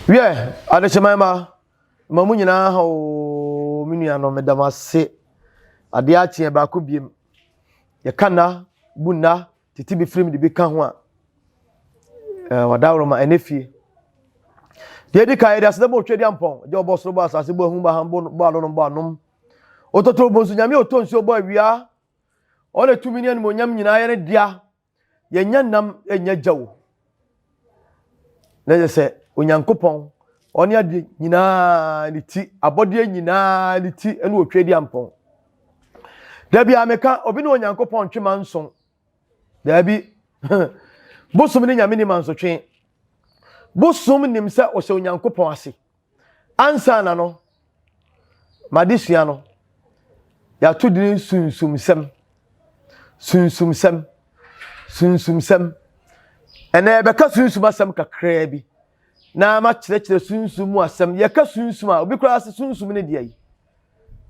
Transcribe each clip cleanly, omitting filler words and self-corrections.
Wiɛ, adehyeman mma, ma mo nyinaa ha oo, me nuanom, meda mo ase. Adeɛ akye yɛn baako biem. Yɛka nna, bu nna, tete bi firim de bi ka ho a, eh, ɔdaworo ma ɛnɛ fie. Deɛ edi kan, yɛde aseda bɔ otwa di ampɔn, gye ɔbɔ soro bɔ asase bɔ ahum bɔ aham bɔ anonom bɔ anom. Ototoro bonsu nyame otɔ nsuo bɔ awia. Ɔna tumi ne animuonyam nyinaa yɛ ne dea. Yɛnya nam ɛnya gya o. Na yɛ sɛ Onyankopɔn ɔne adeɛ nyinaa ne ti, abɔdeɛ nyinaa ne ti ɛne otwa di ampɔn. Da bi a meka obi ne Onyankopɔn ntwe manson. Daabi. Bosom ne nyame ni mansotwe. Bosom nim sɛ ɔhyɛ Onyankopɔn ase. Ansa na no, m'adesua no, yɛato din sunsumsɛm. Sunsumsɛm. Sunsumsɛm. Ɛnɛ yɛbɛka sunsum asɛm kakraa bi na makyerɛkyerɛ sunsum mu asɛm. Yɛka sunsum a, obi koraa sɛ sunsum ne deɛ yi.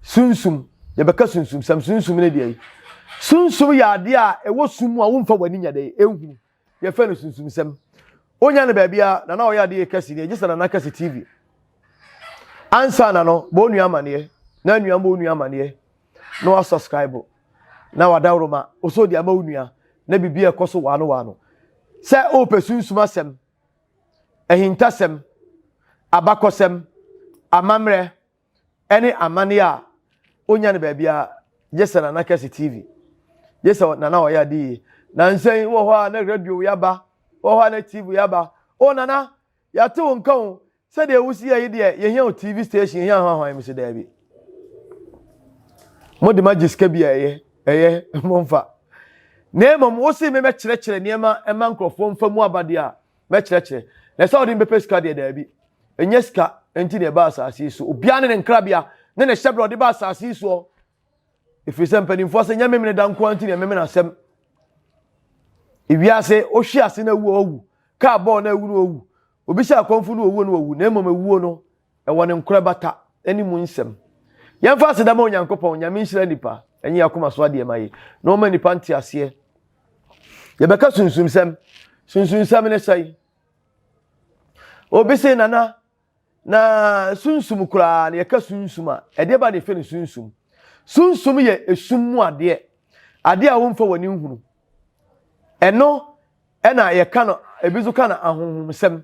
Sunsum, yɛbɛka sunsumsɛm, sunsum ne deɛ yi. Sunsum yɛ adeɛ a ɛwɔ sum mu a womfa w'ani nya dɛ ɛnhunu. Yɛfrɛ no sunsumsɛm. Wonya no baabi a Nana ɔyɛ adeɛ kɛse ni, gye sɛ Nana Kɛse TV. Ansa na no, bɔ onua amaneɛ, na nua bɔ onua amaneɛ, na wa subscribe, na wadaworo ma, ɔsɛ ɔde ama onua, na biribi a ɛkɔ so waano waano. Sɛ wopɛ sunsum asɛm, ahintasɛm, abakɔsɛm, amammerɛ, ne amanneɛ a onya no baabiara gye sɛ Nana Kɛse TV, gye sɛ Nana ɔyɛ ade yie. Nansa yi wɔ hɔ a na radio yaba, wɔ hɔ a na TV yaba. O Nana, yɛate wo nka o, sɛdeɛ wosi yɛ yi deɛ, yɛhia wo TV station, yɛhia hwan hwan, mese daabi. Mode magye sika bi a ɛyɛ, ɛyɛ, momfa. Na mmom, wo se mebɛkyerɛkyerɛ nneɛma ɛma nkurɔfoɔ mfa mu aba deɛ a, mɛkyerɛkyerɛ. Na sɛ wode mbɛpɛ sika deɛ daabi. Ɛnyɛ sika nti na ɛba asase yi so. Obiara ne ne nkrabea ne ne hyɛbrɛ ɔde ba asase yi soɔ. Ɛfiri sɛ mpanimfoɔ sɛ nyɛ memene da nkoa nti na ɛmemene asɛm. Ewiase wohwe ase na awu a wawu. Kaa bɔɔ na awu na wawu. Obi hyɛ akɔmfo na owuo na wawu. Na mmom ewuo no ɛwɔ ne nkorabata ne mu nsɛm. Yɛmfa aseda ma Onyankopɔn, Nyame nhyira nnipa, ɛnyɛ akoma so adeɛ ma ye, na ɔma nnipa nteaseɛ. Yɛbɛka sunsumsɛm. Sunsumsɛm ne sɛe. Obi se nana, na sunsum koraa na yɛka sunsum a, ɛdeɛ ba na yɛfɛ no sunsum. Sunsum yɛ esum mu adeɛ, adeɛ a womfa w'ani nhunu. Ɛno ɛna yɛka no, ebi nso ka no ahonhomsɛm.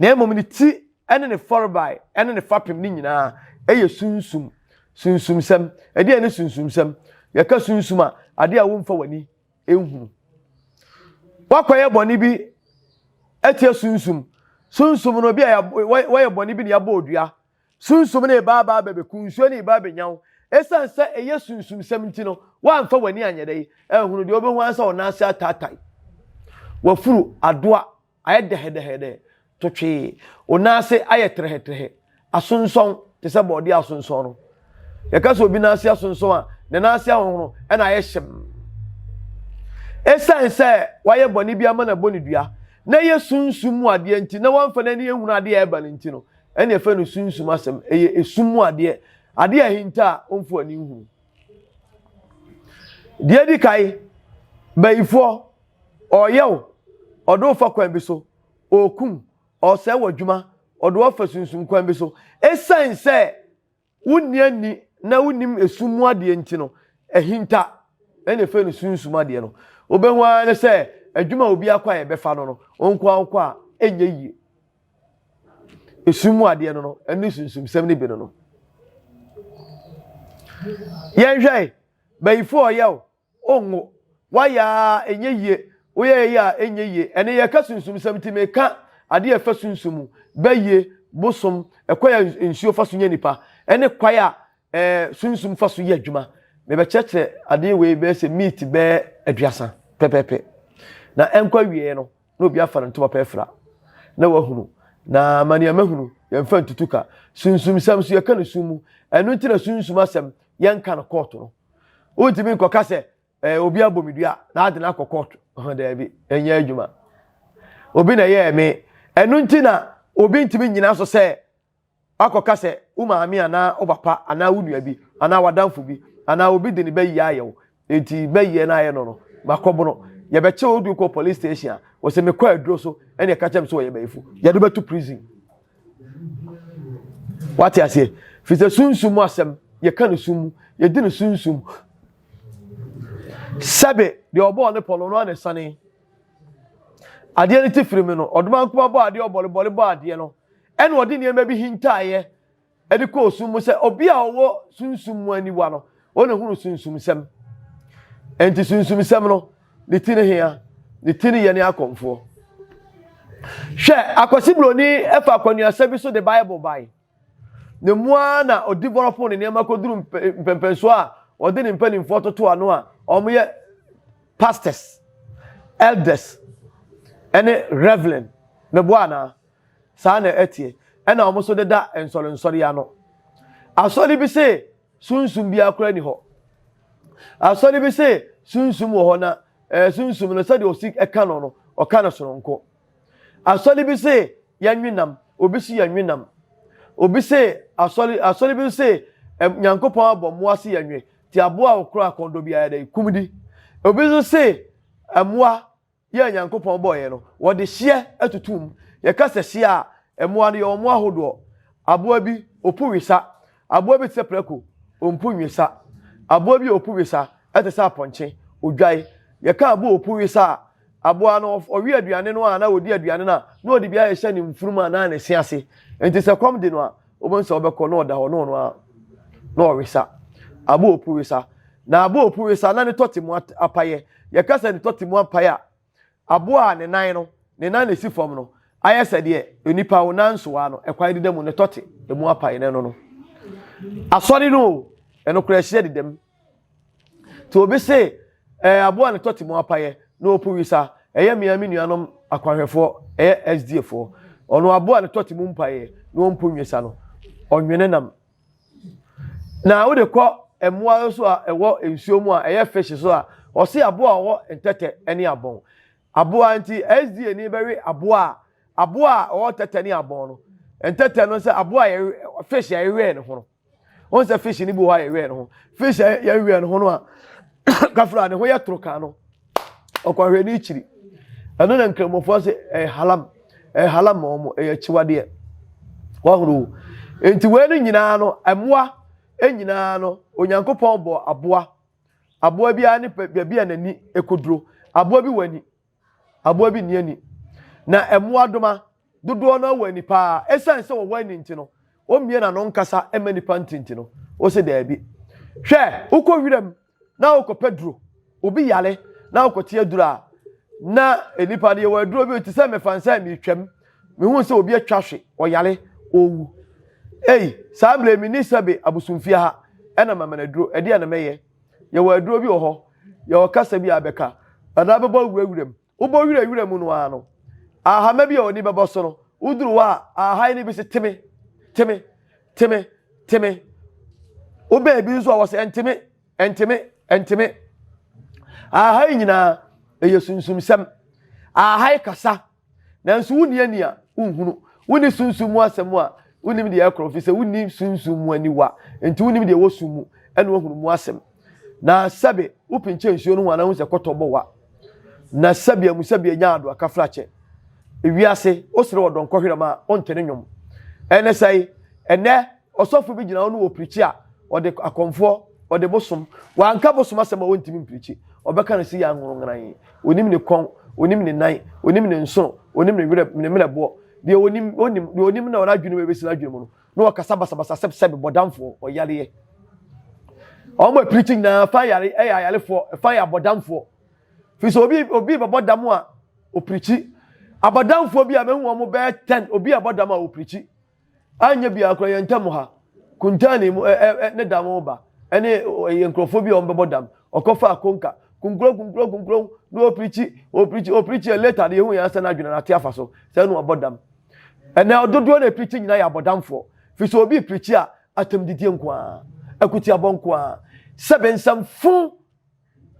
Na mmom ne ti ne ne fɔrebae ne ne fapem no nyinaa yɛ sunsum, sunsumsɛm. Ɛdeɛn ne sunsumsɛm? Yɛka sunsum a, adeɛ a womfa w'ani nhunu. Woakɔyɛ bɔne bi atia sunsum. Sunsum no, bi a woayɛ bɔne bi na yɛabɔ odua. Sunsum no reba aba abɛbɛku, nsuo no reba abɛnya wo. Ɛsiane sɛ ɛyɛ sunsumsɛm nti no, woamfa w'ani anyɛ dɛ anhunu. Deɛ wobɛhu ara sɛ wo nan ase ataatae. Wafuru adoa Ayɛ dɛhɛdɛhɛdɛ, totwee. Wo nan ase ayɛ trɛhɛtrɛhɛ, asonsɔn te sɛ bɔɔdeɛ asonsɔn no. Yɛka sɛ obi nan ase asonsɔn a, ne nan ase ahohono ɛna ayɛ hyɛm. Esiane sɛ wayɛ bɔne bi ama no abɔ ne dua, na ɛyɛ sunsum mu adeɛ nti, na wamfa n'ani anhunu adeɛ a ɛreba no nti no, ɛna ɛfɛ no sunsum asɛm. Ɛyɛ esum mu adeɛ, adeɛ a ɛhinta a ɔmfa ani nhunu. Deɛ edi kan, bayifoɔ Ɔreyɛ wo, ɔde wo fa kwan bi so, ɔrekum, ɔresɛe w'adwuma, ɔde wo afa sunsum kwan bi so. Esiane sɛ wonni ani na wonnim esum mu adeɛ nti no, ahinta ɛna ɛfɛ no sunsum adeɛ no. Wobɛhu ara ne sɛ adwuma a obi akɔ a yɛbɛfa no no, wo nko ara wokɔ a ɛnyɛ yie. Esum mu adeɛ no no, ɛne sunsumsɛm no bi no no. Yɛnhwɛ, bayifo ɔyɛ o, Onwo. Wayɛ aa ɛnyɛ yie. Woyɛ yɛ a ɛnyɛ yie. Ɛne yɛka sunsumsɛm nti meka adeɛ a ɛfa sunsum mu, bayie, bosom, ɛkwan a nsuo fa so nya nipa, ɛne kwan a ɛɛ sunsum fa so yɛ adwuma. Mebɛkyerɛkyerɛ adeɛ wei bɛyɛ sɛ meat bɛyɛ aduasa pɛpɛpɛ. Na ɛnkɔ awieɛ no na obi afa no ntoma pɛ afira na wahunu. Na ma nea mahunu yɛmfa ntutu ka. Sunsumsɛm so yɛka no sum mu. Ɛno nti na sunsum asɛm yɛnka no kɔɔto no. Wontumi nkɔka sɛ eh, obi abɔ me dua na ade no akɔ kɔɔto. Daabi, ɛnyɛ adwuma. Obi na ɛyɛɛ me. Ɛno nti na obi ntumi nnyina so sɛ akɔka sɛ wo maame anaa wo papa anaa wo nua bi anaa w'adamfo bi anaa obi de ne bɛyie ayɛ wo. Enti bɛyie no ayɛ no no, makɔbono. Yɛbɛkyɛ wo de kɔ police station a, wɔsɛ mekɔ aduro so ɛne ɛka kyerɛ me sɛ wɔyɛ bɛyifo. Yɛde bɛto prison. Wate aseɛ? Firi sɛ sunsum mu asɛm, yɛka no sum mu, yɛdi no sunsum. Sɛbe deɛ ɔbɔɔ ne pɔ no, ɔno ara na ɛsane. Adeɛ no ti firi me no, ɔdomankoma bɔ adeɛ ɔbɔlebɔle bɔ adeɛ no, ɛna ɔde nneɛma bi hintaeɛ de kɔɔ sum mu sɛ obi a ɔwɔ sunsum mu aniwa no, ɔna hunu sunsumsɛm. Enti sunsumsɛm no, ne ti ne hea, ne ti ne yɛ ne akɔmfoɔ. Hwɛ, Akwasi Broni fa akwanuasa bi so de Bible bae. Ne mu ara na ɔdevelɔpo ne nneɛma kɔduru mpɛmpɛnsoɔ a ɔde ne mpanimfoɔ toto ano a wɔyɛ pastors, elders, ɛne reverend. Meboa anaa? Saa na ɛteɛ. Ɛna wɔn nso deda nsɔrensɔre ano. Asɔre bi se sunsum biara koraa ni hɔ. Asɔre bi se sunsum wɔ hɔ na ɛɛ sunsum no sɛdeɛ ɔsi ɛka no no ɔka no soronko. Asɔre bi se yɛnwe nam, obi se yɛnwe nam. Obi se asɔre asɔre bi se Nyankopɔn abɔ mmoa se yɛnwe ti aboa a ɔkora akɔndɔ biara dɛ kum di. Obi nso se mmoa Yɛ a Nyankopɔn bɔeɛ no, wɔde hyeɛ atutu mu. Yɛka sɛ hyeɛ a, mmoa no, yɛwɔ mmoa ahodoɔ. Aboa bi, ɔpu wesa. Aboa bi te sɛ prako, ɔmpu nwesa. Aboa bi a ɔpu wesa te sɛ apɔnkye, odwan. Yɛka aboa a ɔpu wesa a, aboa no, ɔwe aduane no a anaa ɔdi aduane no a, na ɔde bi ahyehyɛ ne mfunumu anaa ne se ase. Enti sɛ kɔm de no a, wobɛhu sɛ ɔbɛkɔ na ɔda hɔ na ɔno ara na ɔwesa. Aboa a ɔpu wesa. Na aboa a ɔpu wesa na ne tɔte mu apayɛ. Yɛka sɛ ne tɔte mu apae a, aboa a ne nan no, ne nan na ɛsi fam no, ayɛ sɛ deɛ onipa wo nan nsoa no, ɛkwan deda mu, ne tɔte emu apae no ɛno no. Asɔre no o, ɛno koraa ɛhyɛ deda mu. Nti obi se ɛɛ aboa ne tɔte mu apayɛ na ɔpu wisa, ɛyɛ mmea me nuanom akwanhwɛfoɔ, ɛyɛ SDA foɔ. Ɔno aboa ne tɔte mu mpaeɛ na ɔmpu nwesa no, ɔnwene nam. Na wode kɔ mmoa nso a ɛwɔ nsuo mu a ɛyɛ fish so a, ɔse aboa a ɔwɔ ntɛtɛ ne abɔn. Aboa nti SDA ni bɛwe aboa a aboa a ɔwɔ ntɛtɛ ne abɔn no. Ntɛtɛ no sɛ aboa a yɛwe fish a yɛwɛɛ ne ho no. Wɔn sɛ fish no bi wɔ hɔ a yɛwɛɛ ne ho. Fish a yɛwɛɛ ne ho no a kafra ne ho yɛ toro kan no. Ɔkɔhwɛ ne kyiri. Ɛno na nkramofoɔ sɛ ɛyɛ halam. Ɛyɛ halam ma wɔn, ɛyɛ akyiwadeɛ. Wahunu. Nti wei no nyinaa no, mmoa nyinaa no, Onyankopɔn bɔ aboa. Aboa biara ne baabi a n'ani kɔduro. Aboa bi wɔ ani, aboa bi nni ani. Na mmoadoma dodoɔ no wɔ ani paa. Ɛsiane sɛ wɔwɔ ani nti no, wɔmmie n'ano nkasa mma nnipa nte nti no, wɔsɛ daabi. Hwɛ, wokɔ wiram na wokɔpɛ duro, obi yare na wokɔte aduro a, na nnipa no yɛwɔ aduro bi te sɛ mefa nsɛ metwam, mehu sɛ obi atwa hwe, ɔyare, ɔwu. Ei, saa mmerɛ menni sɛbe abosomfie ha, ɛna mama no aduro, ɛdeɛ na mɛyɛ. Yɛwɔ aduro bi wɔ hɔ, yɛwɔ kasa bi a bɛka, anaa bɛbɔ wura wuram. Wobɔ wura wura mu no ara no, ahama bi a oni bɛbɔ so no, woduru hɔ a, ahan no bi se teme, teme, teme, teme. Wobɛn bi nso a wɔsɛ ɛnteme, ɛnteme, ɛnteme. Ahan nyinaa, ɛyɛ sunsumsɛm. Ahan kasa, nanso wonni ani a, wonhunu. Wonni sunsum mu asɛm a, wonnim deɛ ɛkorɔ, ɛfiri sɛ wonni sunsum mu aniwa, nti wonnim deɛ ɛwɔ sum mu, ɛna woahunu mu asɛm. Na sɛbe wopinkyɛ nsuo no ho anaa wohu sɛ kɔtɔ bɔ wa. Na sɛbe amu sɛbe anya ado akafrakyɛ. Ewiase, wosere wɔ dɔnkɔ hwerɛm a, wonte ne nnwom. Ɛne sɛe, ɛnɛ ɔsɔfo bi gyina hɔ no wɔ pirikyi a, ɔde akɔmfoɔ, ɔde bosom. Wanka bosom asɛm a ɔntumi mpirikyi. Ɔbɛka no si yɛ anwonwonran. Onim ne kɔn, onim ne nan, onim ne nsono, onim ne werɛ, ne mmerɛboɔ. Deɛ onim, onim, deɛ onim na n'adwene mu ebesi n'adwene mu no, na ɔkasa basabasa sɛ sɛbe bɔdamfoɔ, ɔyareɛ. Wɔn a pirikyi nyinaa fa yare ɛyɛ ayarefoɔ, fa yɛ abɔdamfoɔ. Fi sɛ obi obi bɛbɔ dam a opirikyi. Abɔdamfoɔ bi a mehu wɔn bɛyɛ ten, obi a ɛbɔ dam a opirikyi. Anyɛ biara koraa yɛn ntam ha, Kuntaani mu ɛ ɛ ne dam ba ɛne ɛyɛ nkurɔfoɔ bi a wɔn bɛbɔ dam. Ɔkɔfa konka, kunkuro kunkuro kunkuro na opirikyi opirikyi opirikyi yɛ later de yehu yɛn asɛ n'adwene n'ate afa so sɛ ɛna ɔbɔ dam. Ɛnɛ ɔdodoɔ na epirikyi nyinaa yɛ abɔdamfoɔ. Fi sɛ obi pirikyi a atɛmdidie nko ara, akutiabɔ nko ara, sɛbe nsɛmfo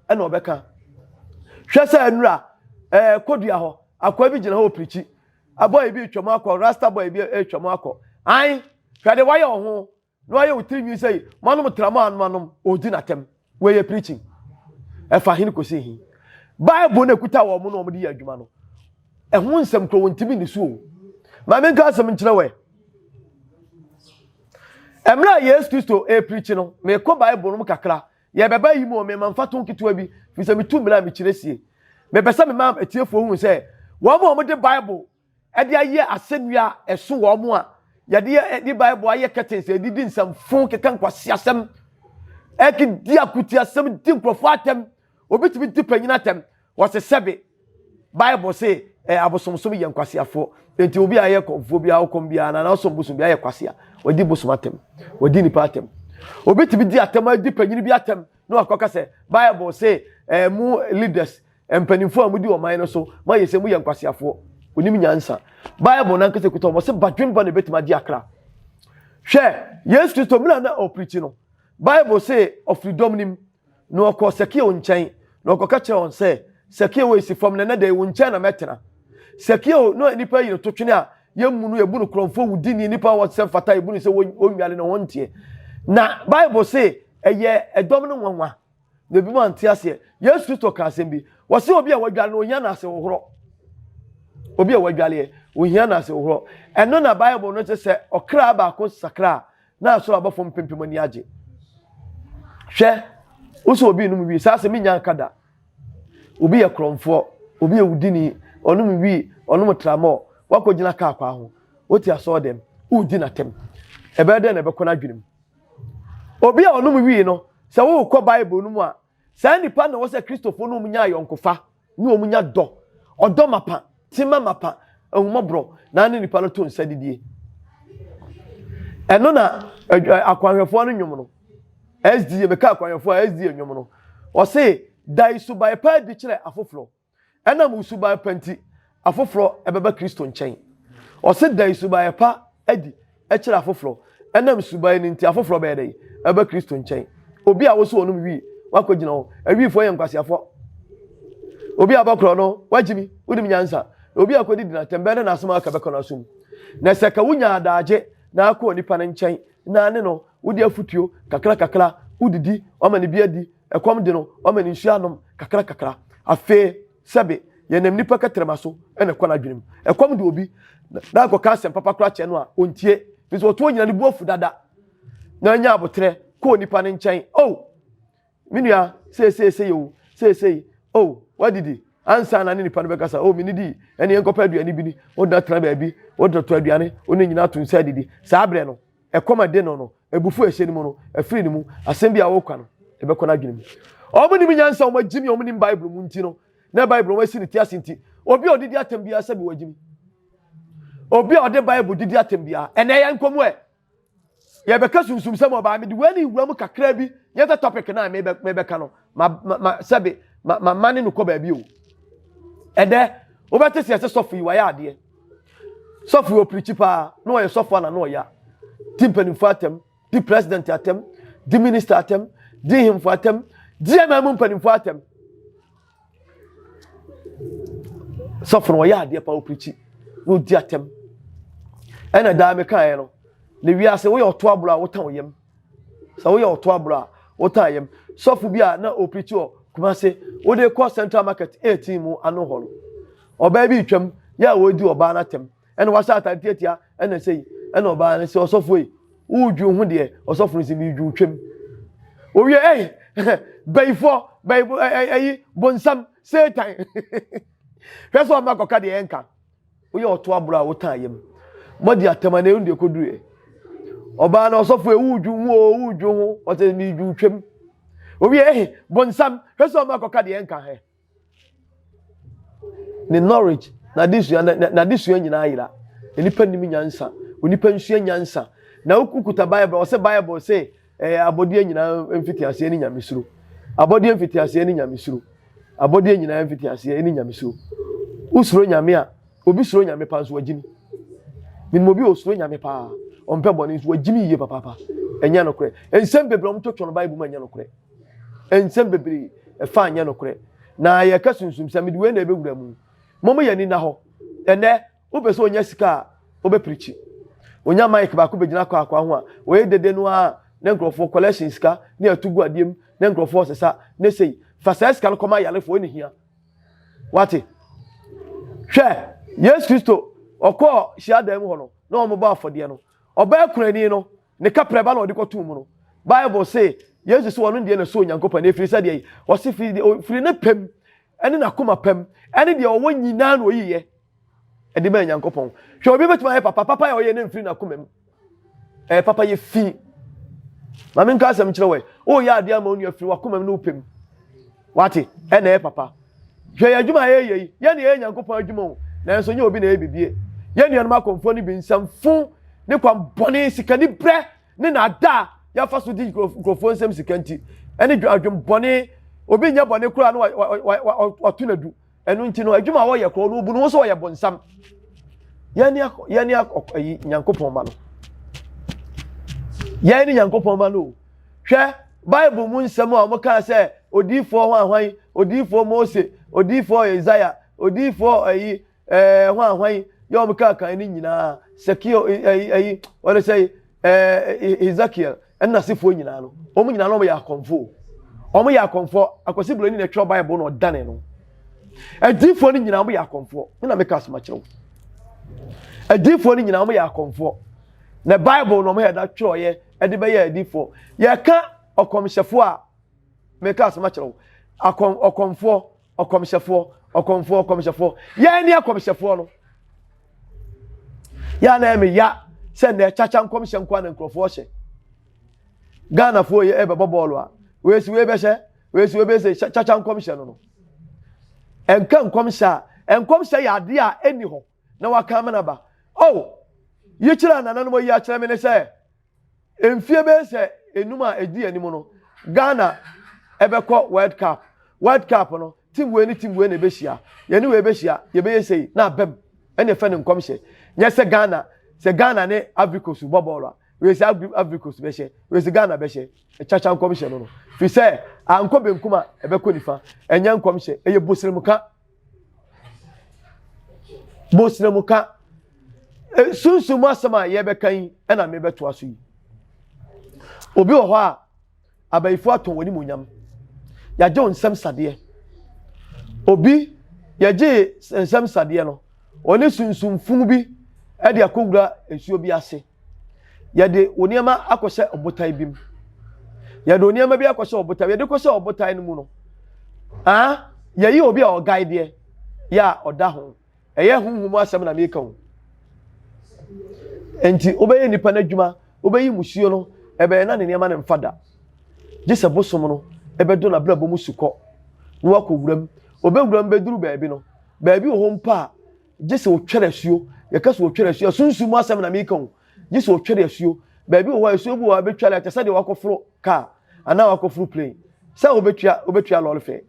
ɛna ɔbɛka. Hwɛ sɛ nnura ɛɛ kodua hɔ, akoa bi gyina hɔ ɔpirikyi. Abɔe bi retwam akɔ, rasta boy bi retwam akɔ. An, hwɛ de wayɛ wo ho na wayɛ wo tiri nwi sɛ moanom tramo a moanom, ɔredi n'atɛm. Wei yɛ preaching. Ɛfa he kɔsi he? Bible na ɛkuta wɔn na wɔde yɛ adwuma no. Ɛho nsɛm kura wɔn ntumi nni so o. Ma menka asɛm nkyerɛ wɛ. Mmerɛ a Yesu Kristo repreachi no, mekɔ Bible no mu kakra, yɛbɛba yi mu o, mema mfatoho ketewa bi, firi sɛ metu mmerɛ a mekyerɛ sie. Mepɛ sɛ mema atiefoɔ hunu sɛ, wɔn a wɔde Bible de ayɛ asɛnnua a ɛso wɔn a yɛde yɛ de Bible ayɛ curtains, yɛde di nsɛmfo, keka nkwaseasɛm, ɛde di akutiasɛm, di nkurɔfoɔ atɛm, obi tumi di panyin atɛm, wɔse sɛbe Bible se eh, abosomsom yɛ nkwaseafoɔ. Enti obi a yɛ kɔmfoɔ biara, wokɔm biara, na ɔsom bosom biara yɛ kwasea. Wɔdi bosom atɛm, wɔdi nipa atɛm. Obi tumi di atɛm, adi panyin bi atɛm, na wakɔka sɛ Bible se eh, mu leaders, mpanimfoɔ a mudi ɔman no so, moayɛ sɛ moyɛ nkwaseafoɔ. Onim nyansa. Bible no ankasa kuta wɔn sɛ badwemba na ebetumi agye akra. Hwɛ, Yesu Kristo mmerɛ a na ɔpirikyi no, Bible se ɔfiri dɔm no mu. Na ɔkɔɔ Sakeo nkyɛn, na ɔkɔka kyerɛɛ wɔn sɛ, Sakeo, si fam, na ɛnnɛ da yi, wo nkyɛn na mɛtena. Sakeo, na ɔyɛ nipa yi to twene a yɛmmu no, yɛbu no korɔmfoɔ, wudini, nipa a wɔsɛ mfata, yɛbu no sɛ wɔnnwale ne ho nteɛ. Na Bible se ɛyɛ ɛdɔm no nwanwa, na ebinom ante aseɛ. Yesu Kristo ka asɛm bi, wɔse obi a wadwale no, ohia n'ase hohorɔ. Obi a wadwaleɛ, ohia n'ase hohorɔ. Ɛno na Bible no kyerɛ sɛ ɔkra baako sakra a, na asoro abɔfo mpempem ani agye. Hwɛ, wosɛ obi nom wii, saa asɛm nya nka da. Obi yɛ korɔmfoɔ, obi yɛ wudini, ɔnom wii, ɔnom tramɔɔ, wakɔgyina kaa kwaa ho, wote asɔɔ dɛm, wodi n'atɛm. Ɛbɛyɛ dɛn na ɛbɛkɔ n'adwene mu? Obi a ɔnom wii no, sɛ wokɔ Bible no mu a, saa nipa na ɛwɔ sɛ Kristofo no nya ayɔnkofa. ne wɔn nya dɔ, ɔdɔ mapa, tema mapa, ahummɔborɔ, na ne nipa no to nsa didie. Ɛno na akwanhwɛfoɔ no nnwom no, SDA, meka akwanhwɛfoɔ a SDA nnwom no, ɔse, da suban pa adi kyerɛ afoforɔ. Ɛnam wo suban pa nti, afoforɔ ɛbɛba Kristo nkyɛn. Ɔse da suban pa adi kyerɛ afoforɔ. Ɛnam suban no nti, afoforɔ bɛyɛ dɛn? Ɛbɛba Kristo nkyɛn. Obi a wosɔ ɔnom wii, wakɔgyina hɔ. Awiifoɔ yɛ nkwaseafoɔ. Obi a bɛkorɔ no, wagye mi, wonim nyansa. Obi a kɔdidi no atɛm, bɛyɛ dɛ n'asɛm a aka bɛkɔ n'asom. Na sɛ ka wonya adaagye na akɔ onipa no nkyɛn na ne no wode afotuo kakra kakra, wodidi, wama no bi adi, ɛkɔm de no, wama no nsuo anom kakra kakra. Afei Sɛbe, yɛnam nnipa kɛtrɛma so na ɛkɔ n'adwene mu. Ɛkɔm de obi na akɔka asɛm papa koraa kyerɛ no a, ontie. Fi sɛ ɔtoɔ nyina ne bu afu dada. Na anya aboterɛ kɔ onipa no nkyɛn. Oh, me nua, seeseesei o, seesei, oh, wadidi. Ansa na ne nipa no bɛkasa, oh, menidii, ɛne yɛnkɔpɛ aduane bi ni. Wode no atena baabi, wode no tɔ aduane, wo ne nyinaa to nsa adidi. Saa berɛ no, ɛkɔm a ɛde no no, abufuo a ɛhyɛ ne mu no, afiri ne mu. Asɛm bi a wɔka no, ɛbɛkɔ n'adwene mu. Wɔn nim nyansa, wɔn agyimi, wɔn nim Bible mu nti no, na Bible wɔn asi ne ti ase nti, obi a ɔdidi atɛm biara sɛbi wɔagyimi. Obi a ɔde Bible didi atɛm biara, ɛnna ɛyɛ nkɔmɔ ɛ. Yɛbɛka sunsum sɛm ɔbaa mede wei ne wura mu kakra bi, nyɛ sɛ topic no a mebɛka no, ma ma ma sɛbi ma ma ma ne no kɔ baabi o. Ɛdɛ, wobɛte sɛ yɛsɛ sɔfo yi wayɛ adeɛ. Sɔfo yi ɔpirikyi paa na ɔyɛ sɔfo ana na ɔya. Di mpanimfoɔ atɛm, di president atɛm, di minister atɛm, di nhemfo atɛm, di ɛman mu mpanimfoɔ atɛm. Sɔfo no ɔyɛ adeɛ paa ɔpirikyi na ɔdi atɛm. Ɛna daa mekaeɛ no, ne wiase woyɛ ɔto aboro a wotɔn yam. Sɛ woyɛ ɔto aboro a, wotaa yam. Sɔfo bi a na ɔpirikyi wɔ Kumase, wode kɔ Central Market 18 mu ano hɔ no, ɔbaa bi retwam, yɛ a wɔredi ɔbaa no atɛm. Ɛna wahyɛ atade tiatia, ɛna sei, ɛna ɔbaa no sɛ ɔsɔfo yi, woredwi ho deɛ, ɔsɔfo no sɛ meredwi twam. Owie, ɛyi, bayifoɔ, bayi, ɛyi, bonsam, Satan. Hwɛ sɛ ɔma kɔka deɛ ɛnka. Woyɛ ɔto aboro a wotaa yam. Moadi atɛm a na ɛnu deɛ kɔduruiɛ. Ɔbaa no ɔsɔfo ewu dwu ho o wu dwu ho ɔsɛ mi dwu twam. Obi ehe bonsam hwɛ sɛ ɔma kɔka deɛ ɛnka hɛ. Ne knowledge n'adesua n'adesua nyinaa yera. Nnipa nim nyansa. Onipa nsua nyansa. Na wokuta Bible ɔsɛ Bible sɛ Ɛyɛ abɔdeɛ nyinaa mfitiaseɛ ne nyamesuro. Abɔdeɛ mfitiaseɛ ne nyamesuro. Abɔdeɛ nyinaa mfitiaseɛ ne nyamesuro. Wosuro nyame a, obi suro nyame paa nso wagyimi. Menim obi a osuro nyame paa, ɔmpɛ bɔne nso wagyimi yie papaapa. Ɛnyɛ nokorɛ. Nsɛm bebree a wɔtwɔtwɔ no Bible mu ɛnyɛ nokorɛ. Nsɛm bebree ɛfa anyɛ nokorɛ. Na yɛka sunsum sɛ mede wei na ɛbɛwura mu. Mom yɛn ani nna hɔ. Ɛnɛ Wopɛ sɛ onya sika a, wobɛpirikyi. Onya mic baako bɛgyina kɔ akoa ho a, ɔyɛ dede no ara na nkurɔfoɔ collection sika ne ato gu adeɛ mu na nkurɔfoɔ sesa ne sei. Fa saa sika no kɔma ayarefoɔ ɛna hia. Wate? Hwɛ, Yesu Kristo ɔkɔɔ hyiadan mu hɔ no na wɔbɔ afɔdeɛ no. Ɔbaa kunani no, Ne kaprɛba na ɔde kɔtoo mu no. Bible se, Yesu se ɔno deɛ na ɛsɔ Onyankopɔn ani, ɛfiri sɛ deɛ yi, ɔse firi ne pɛm ɛne n'akoma pɛm ɛne deɛ ɔwɔ nyinaa na ɔyiyɛ ɛde maa Nyankopɔn. Hwɛ obi bɛtumi ayɛ papa, papa yɛ ɔyɛ ne mfiri n'akoma mu. Ɛyɛ papa yɛ fi. Maame nka asɛm kyerɛ wɔ woyɛ adeɛ ama onua firi w'akoma mu ne wopɛ mu. Wate? Ɛna ɛyɛ papa. Hwɛ yɛn adwuma a yɛyɛ yi, yɛn na yɛyɛ Nyankopɔn adwuma o, nanso nyɛ obi na ɛyɛ bibie. Yɛn nuanom akɔmfoɔ no bi nsɛmfo ne kwan bɔne, sikanibrɛ ne naadaa a yɛafa so di nkurɔfoɔ nsɛm sika nti, ɛne adwen bɔne, obi nyɛ bɔne koraa na wato no adu. Ɛno nti no, adwuma a wɔyɛ korɔ no, obu ne ho sɛ ɔyɛ bonsam. Yɛn ne yɛn ne ayi Nyankopɔn ma no. Yɛn ne Nyankopɔn ma no o. Hwɛ Bible mu nsɛm a wɔkaa sɛ odiifoɔ ho ahwan, odiifoɔ Mose, odiifoɔ Isaiah, odiifoɔ ayi ɛɛ ho ahwan yɛ wɔn kaa kan ne nyinaa Sekio ayi ayi wɔde sɛ ɛɛ Ezekiel ɛna asefoɔ nyinaa no wɔn nyinaa no wɔn yɛ akɔmfoɔ wɔn yɛ akɔmfoɔ akwasi buroni na ɛtwerɛ Bible na ɔdane no adiifoɔ no nyinaa wɔn yɛ akɔmfoɔ ne na meka asoma kyerɛw adiifoɔ no nyinaa wɔn yɛ akɔmfoɔ na Bible na wɔn yɛ da twerɛeɛ ɛde bɛyɛ adiifoɔ yɛka ɔkɔmhyɛfoɔ a meka asoma kyerɛw akɔm ɔkɔmfoɔ ɔkɔmhyɛfoɔ ɔkɔmfoɔ ɔkɔmhyɛfoɔ yɛn ne akɔmhyɛfoɔ no yɛn na ɛmɛ ya sɛ na ɛkyakya nkɔmhyɛ nkoa na nkurɔfoɔ hyɛ ghanafoɔ yɛ ɛbɛbɔ bɔɔlo a wei si wei bɛhyɛ wei si wei bɛhyɛ kyakya nkɔmhyɛ no no ɛnka nkɔmhyɛ a nkɔmhyɛ yɛ adeɛ a ɛnni hɔ na waka amena ba oh yikyerɛ a nananom yi akyerɛ me ne sɛ Mfie bɛyɛ sɛ enum a edi anim no, Ghana ɛbɛkɔ World Cup. World Cup no, team wei ne team wei na ɛbɛhyia. Yɛne wei bɛhyia, yɛbɛyɛ sei na abam. Ɛna ɛfɛ no nkɔmhyɛ. Nyɛ sɛ Ghana, sɛ Ghana ne Ivory Coast bɔ bɔɔlo a, wei sɛ Ivory Coast bɛhyɛ, wei sɛ Ghana bɛhyɛ. Kyakya nkɔmhyɛ no no. Firi sɛ, ankɔ benkum a, ɛbɛkɔ nifa. Ɛnyɛ nkɔmhyɛ, ɛyɛ bosremka. Bosremka. Sunsum mu asɛm a yɛbɛka yi ɛna mebɛtoa so yi. Obi wɔ hɔ a abayifo atɔn wɔn animuonyam. Yɛagye wɔn nsɛm sadeɛ. Obi yɛgye nsɛm sadeɛ no, ɔne sunsumfo bi de akɔwura nsuo bi ase. Yɛde wo nneɛma akɔhyɛ ɔbotan bi mu. Yɛde wo nneɛma bi akɔhyɛ ɔbotan. Yɛde kɔhyɛ ɔbotan no mu no, ah, yɛyi obi a ɔgae deɛ yɛ a ɔda ho. Ɛyɛ honhom mu asɛm na meka o. Enti wobɛyɛ nipa no adwuma, wobɛyi musuo no, ɛbɛyɛ na ne nneɛma no mfa da. Gye sɛ bosom no ɛbɛdɔ n'abrabɔ mu sukɔ na wakɔ wuram. Ɔbɛwuram bɛduru baabi no, baabi wɔ hɔ mpo a gye sɛ ɔtwɛre asuo. Yɛka sɛ ɔtwɛre asuo a, sunsum mu asɛm na meka o. Gye sɛ ɔtwɛre asuo. Baabi wɔ hɔ a asuo bi wɔ hɔ a bɛtware a kyɛ sɛ deɛ wakɔforo kaa anaa wakɔforo plane. Sɛ wobɛtua wobɛtua lɔre fɛ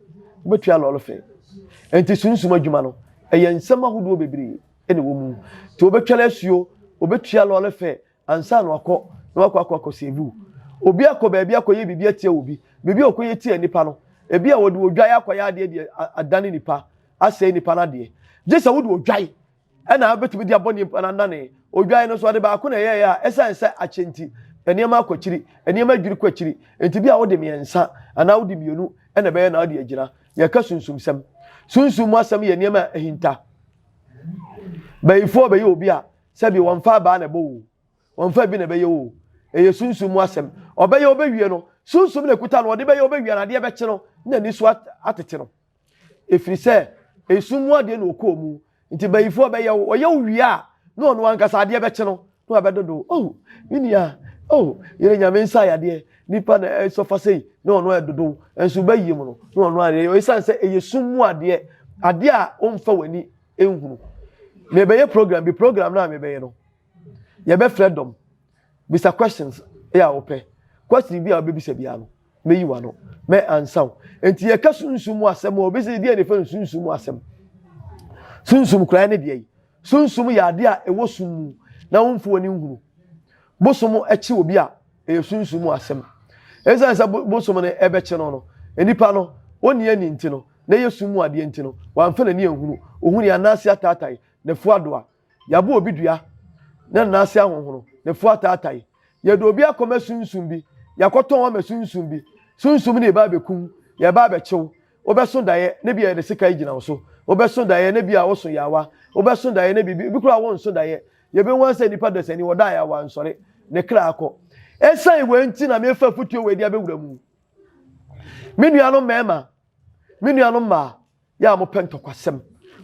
wobɛtua lɔre fɛ. Nti sunsum adwuma no ɛyɛ nsɛm ahodoɔ bebree ɛna ɛwɔ mu. Nti wobɛtware asuo, wobɛtua lɔre fɛ ansa na wakɔ na wakɔ akɔ akɔ save wo. Obi akɔ baabi akɔyɛ biribi atia obi. Biribi a ɔkɔyɛ tia nipa no, ebi a wɔde odwae akɔyɛ adeɛ deɛ adane nipa asɛe nipa no adeɛ. Gye sɛ wode odwae ɛna wobɛtumi de abɔ nipa no anane. Odwae no nso ɔde baako na ɛyɛeɛ a ɛsiane sɛ akyɛ nti nneɛma akɔ akyiri, nneɛma adwiri kɔ akyiri. Nti bi a wode mmiɛnsa anaa wode mmienu ɛna ɛbɛyɛ na wode agyina. Yɛka sunsumsɛm. Sunsum mu asɛm yɛ nneɛma a ahinta. Bayifoɔ bɛyɛ obi a sɛbi wɔmfa abaa na ɛbɔ wo wɔmfa bi na ɛbɛyɛ wo ɛyɛ sunsum mu asɛm ɔbɛyɛ ɔbɛwie no sunsum na ɛkuta no ɔde bɛyɛ ɔbɛwie no adeɛ bɛkye no na ani so atete no ɛfiri sɛ esum mu adeɛ na ɔkɔɔ mu nti bayifoɔ bɛyɛ wo ɔyɛ wo wie a na ɔno ankasa adeɛ bɛkye no na wabɛdodo oh me nua oh yɛrɛ nyame nsa yadeɛ nipa na ɛsɔfa sei na ɔno ɛdodo nso bɛyie mu no na ɔno adeɛ ɛsiane sɛ ɛyɛ sum mu adeɛ adeɛ a ɔmfa w'ani nhunu. Mebɛyɛ program bi, program no a mebɛyɛ no, yɛbɛfrɛ dɔm. Bisa questions yɛ a wopɛ. Question bi a wobɛbisa biara no, mɛyi w'ano. Mɛ ansa wo. Nti yɛka sunsum mu asɛm a, obi sɛ deɛ ne fɛ no sunsum mu asɛm. Sunsum koraa ne deɛ yi. Sunsum yɛ adeɛ a ɛwɔ sum mu na womfo w'ani nhunu. Bosom akyi obi a ɛyɛ sunsum mu asɛm. Ɛsiane sɛ bosom no ɛbɛkye no no, nipa no, ɔnni ani nti no, na ɛyɛ sum mu adeɛ nti no, wamfa n'ani anhunu. Ɔhunuu yɛn anan ase ataatae, n'afu adoa. Yɛabɔ obi dua, na ne nan ase ahonhono, n'afu ataatae. Yɛde obi akɔma sunsum bi, yɛakɔtɔn ama sunsum bi. Sunsum no reba abɛku wo, yɛreba abɛkye wo. Wobɛso daeɛ, na ebia yɛde sekan gyina wo so. Wobɛso daeɛ, na ebia woso yaawa. Wobɛso daeɛ, na biribi, ebi koraa wonso daeɛ. Yɛbɛhu ara sɛ nipa dasani, ɔdaeɛ a wansɔre, ne kra akɔ. Ɛsiane wei nti na mefa afutuo wei de abɛwura mu. Me nuanom mmarima, me nuanom mmaa, yɛ a mopɛ ntɔkwasɛm.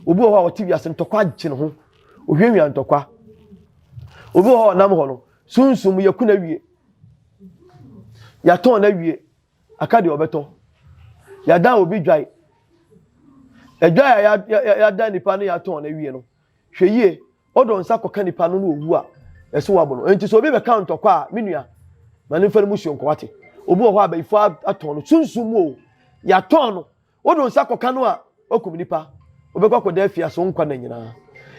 Obi wɔ hɔ a ɔte wiase ntɔkwa agye ne ho. Ohwiahwia ntɔkwa. Obi wɔ hɔ a ɔnam hɔ no, sunsum yɛku no awie. Yɛatɔn no awie. Aka deɛ ɔbɛtɔ. Yɛadan obi dwae. Adwae a yɛadan nipa no yɛatɔn no awie no, hwɛ yie, Ɔdɔ nsa kɔka nipa no na owu a, ɛsɛ wabɔ no. Enti sɛ obi bɛka ntɔkwa a, me nua, ma ne mfa ne musuo nkɔ wate. Obi wɔ hɔ a abayifo atɔn no, sunsum mu o, yɛatɔn no. Wode nsa kɔka no a, wakum nipa. Wobɛkɔ akɔda afiase wo nkwa nna nyinaa.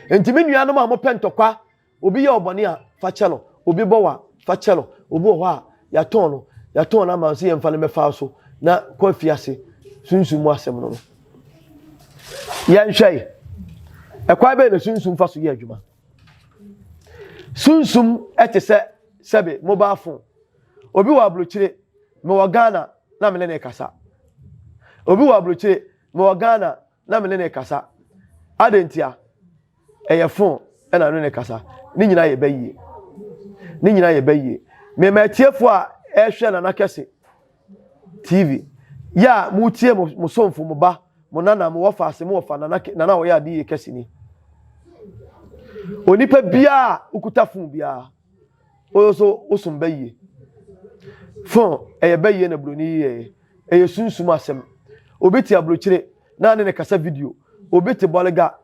Enti me nuanom a mopɛ ntɔkwa, obi yɛ ɔbɔne a, fa kyɛ no. Obi bɔ wo a, fa kyɛ no. Obi wɔ hɔ a, yɛatɔn no, yɛatɔn no ama no sɛ yɛmfa no mmɛfa so na kɔ afiase. Sunsum mu asɛm no no. Yɛnhwɛ ɛkwan bɛyɛ na sunsum fa so yɛ adwuma. Sunsum te sɛ sɛbe mobile phone. Obi wɔ aburokyire, mewɔ Ghana na mene ne kasa. Obi wɔ aburokyire, mewɔ Ghana na mene ne kasa. Adɛn ntia? Ɛyɛ phone ɛna ne ne kasa. Ne nyinaa yɛ bɛyie. Ne nyinaa yɛ bɛyie. Mema atiefoɔ a ɛrehwɛ Nana Kɛse TV yɛ a motie mo mo somfo mo ba mo nana mo wɔfa ase mo wɔfa nana nana a ɔyɛ ade yie kɛse ni. Onipa biara a wokuta phone biara woyɛ so wosom bɛyie. Phone ɛyɛ bɛyie na buroni yɛɛ ɛyɛ sunsum asɛm. Obi te aburokyire na ne ne kasa video. Obi te bɔlega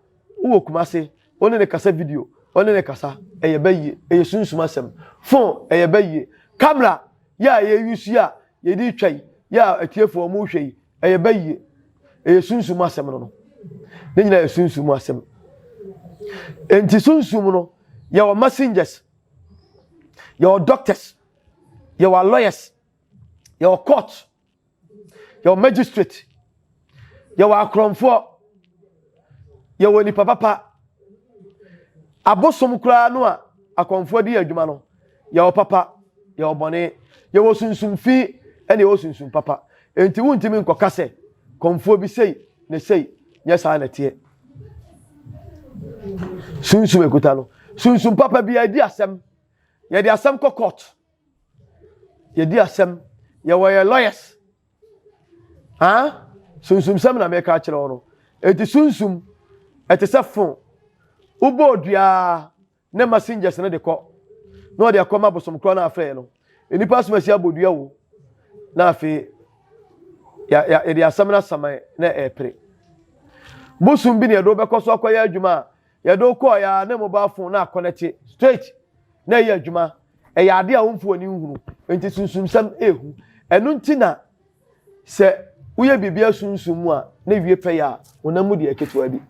Wowɔ Kumase, wo ne no kasa video, wo ne no kasa, ɛyɛ bɛ yie, ɛyɛ sunsum asɛm. Phone, ɛyɛ bɛ yie. Camera, yɛ a yɛ use yi a yɛde retwa yi, yɛ a atiefoɔ wɔn rehwɛ yi, ɛyɛ bɛ yie. Ɛyɛ sunsum asɛm no no. Ne nyinaa yɛ sunsum asɛm. Enti sunsum no, yɛwɔ messengers, yɛwɔ doctors, yɛwɔ lawyers, yɛwɔ court. Yɛwɔ magistrate, yɛwɔ akorɔmfoɔ, yɛwɔ nipa papa. Abosom koraa no a akɔmfoɔ di adwuma no, yɛwɔ papa, yɛwɔ bɔne, yɛwɔ sunsum fi ɛna yɛwɔ sunsum papa. Enti wontumi nkɔka sɛ kɔmfoɔ bi sei ne sei nyɛ saa na ɛteɛ. Sunsum ekuta no, sunsum papa bi adi asɛm, yɛde asɛm kɔ court. Yɛdi asɛm. Yɛwɔ yɛ lawyers. Ha? Sunsumsɛm na meka akyerɛ wo no. Enti sunsum, ɛte sɛ phone. Wobɔ oduaa ne messengers no de kɔ. Na ɔde akɔ ma bosom korɔ no afrɛ no. Nnipa asɛm asi abɔ dua wo. Na afei yɛde asɛm no asaman na ɛpere. Bosom bi na yɛde wobɛkɔ so akɔyɛ adwuma a yɛde wo kɔɔ ya ne mobile phone na akɔnɛte straight na ɛyɛ adwuma. Ɛyɛ ade a womfa w'ani nhunu, enti sunsumsɛm ehu. Ɛno nti na sɛ woyɛ biribi asunsum mu a na ewie pɛyɛ a, honam mu deɛ ketewa bi.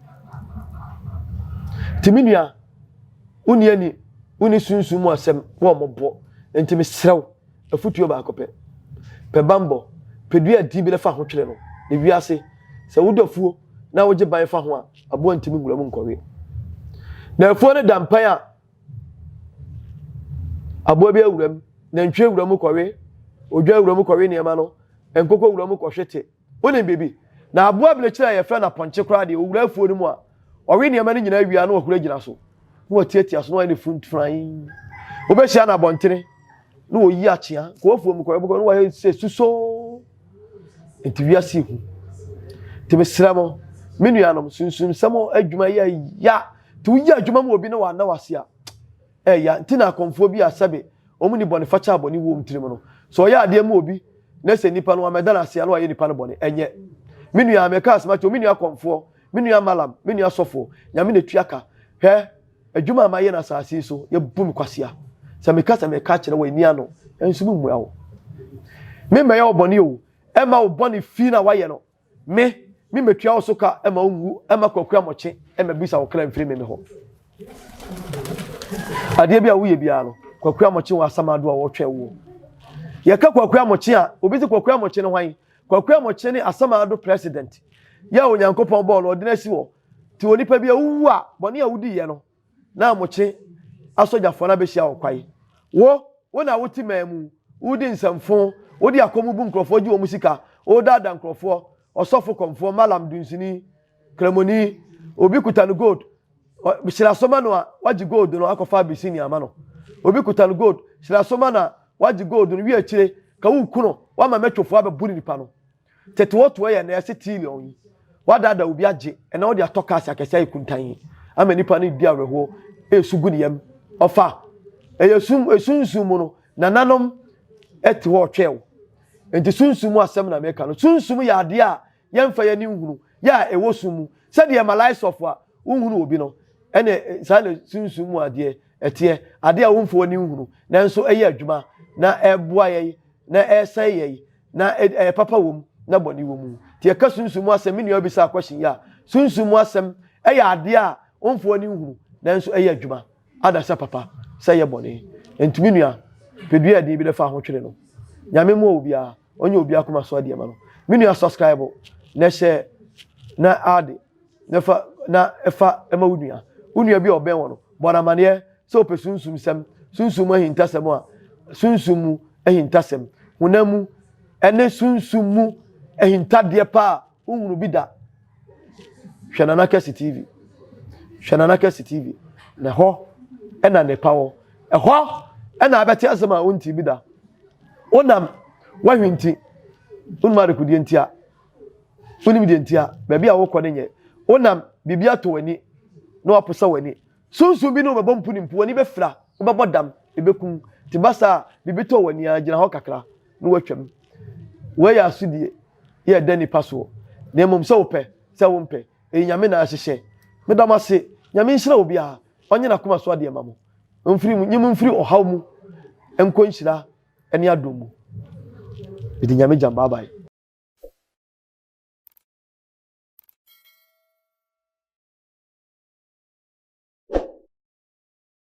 Nti me nua, wonni ani, wonni sunsum mu asɛm, wɔ mmɔbɔ. Nti mesrɛ wo, afutuo baako pɛ. Pɛ bammɔ, pɛ dua din bi na fa ho twere no. Na wiase, sɛ wodɔ afuo na wogye ban fa ho a, aboa ntumi nwura mu nkɔwe. Na afuo no da mpan a, Aboa bi awura mu, nantwie wura mu kɔwe, odwan wura mu kɔwe nneɛma no, nkokɔ wura mu kɔhwete. Wonim biribi? Na aboa birekyiri a yɛfrɛ no apɔnkye koraa deɛ, owura afuo no mu a, ɔwe nneɛma no nyinaa wie a na wahuru agyina so, na watiatia so, na wayɛ ne funturan. Wobɛhyia no abɔntene, na wɔyi akyea, kɔ afuo mu kɔwe, na wayɛ sɛ susoo. Nti wiase hu. Nti mesrɛ mo, me nuanom, sunsumsɛm adwuma yɛ ya. Nti woyɛ adwuma ma obi na wanna wase a, ɛya. Nti na akɔmfoɔ bi a sɛbe wɔn ni bɔne fakyɛ a bɔne wɔ wɔn tirim no, sɛ ɔyɛ adeɛ ma obi na sɛ nipa no wammɛda no ase a na wayɛ nipa no bɔne. Ɛnyɛ. Me nua, meka asɛm akyerɛ wo, me nua akɔmfoɔ, me nua malam, me nua sɔfoɔ, Nyame na etua ka. Hwɛ, adwuma a mayɛ no asase yi so, yɛbu me kwasea. Sɛ meka sɛ meka akyerɛ wo a, ɛnni ano, nso memmua wo. Memmɛyɛ wo bɔne o, ɛmma wo bɔne fi no a woayɛ no. Me, me mɛtua wo so ka ma wo nwu, ɛma Kwaku Amɔkye mmɛbisa wo kra mfiri me me hɔ. Adeɛ bi a woyɛ biara no, Kwaku Amɔkye wɔ asamado a wɔtwɛn woɔ. Yɛka Kwaku Amɔkye a, obi sɛ Kwaku Amɔkye ne hwan? Kwaku Amɔkye ne asamado president. Yɛ a Onyankopɔn bɔɔ no, ɔde no asi hɔ. Nti onipa bi a wowu a, bɔne a wodiiɛ no, na Amɔkye asogyafoɔ no abɛhyia wɔ kwae. Wo, wo na wote man mu, wodi nsɛmfo, wode akɔm bu nkurɔfoɔ gye wɔn sika, wodaadaa nkurɔfoɔ, ɔsɔfo kɔmfoɔ, malam, dunsini, kramoni, obi kuta no gold, hyira so ma no a, wagye gold no akɔfa Abyssinia ama no. Obi kuta no gold, hyira so ma no a, Wagye gold no wie akyire ka woku no wama mɛtwofoɔ abɛboro nipa no. Tete hɔ toɔ yɛ na ɛsɛ trillion yi. Wadaadaa obi agye ɛna wode atɔ cars akɛse ayɛ kuntan yi ama nipa no di awerɛhoɔ ɛresu gu ne yam. Ɔfa ɛyɛ sum esunsum mu no nananom ɛte hɔ ɔtwɛn wo. Nti sunsum mu asɛm na meka no. Sunsum yɛ adeɛ a yɛmfa yɛn ani nhunu yɛ a ɛwɔ sum mu sɛdeɛ malaisɔfo a wonhunu obi no ɛne saa na sunsum mu adeɛ ɛteɛ adeɛ a womfa w'ani nhunu nanso ɛyɛ adwuma na ɛboa yɛn na ɛsɛe yɛn na ɛyɛ papa wɔ mu na bɔne wɔ mu nti yɛka sunsum mu asɛm me nua bisa question yi a sunsum mu asɛm ɛyɛ adeɛ a womfa w'ani nhunu nanso ɛyɛ adwuma ada sɛ papa sɛ ɛyɛ bɔne nti me nua pɛdua ɛden bi na fa ho twere no nyame mmoa obiara ɔnyɛ obi akoma so adeɛ ma no me nua subscribe na hyɛ na ade na fa na ɛfa ɛma wo nua wo nua bi a ɔbɛn wɔ no bɔ no amaneɛ sɛ ɔpɛ sunsum sɛm sunsum mu ahintasɛm a sunsum mu ahintasɛm honam mu ɛne sunsum mu ahintadeɛ paa wohunu bi da hwɛ Nana Kɛse TV hwɛ Nana Kɛse TV na ɛhɔ ɛna nepa wɔ ɛhɔ ɛna abɛte asɛm a wonti bi da wonam wahwinti wonim adekodeɛ nti a wonim deɛ nti a baabi a wokɔ no nyɛ wonam biribi atɔ w'ani na waposa w'ani sunsun bi ne wobɛbɔ mpu ne mpu w'ani bɛfira wobɛbɔ dam ɛbɛkum te ba saa biribi tɔ w'ani a gyina hɔ kakra na watwam wei yɛ asodie yɛ ɛda nipa soɔ na mmom sɛ wopɛ sɛ wompɛ ɛyɛ nyame na ahyehyɛ meda mo ase nyame nhyira obiara ɔnye n'akoma so adeɛ ma mo mfiri mu nye mo mfiri ɔhaw mu nkɔ nhyira ne adom mu mede nyame gyam bye bye.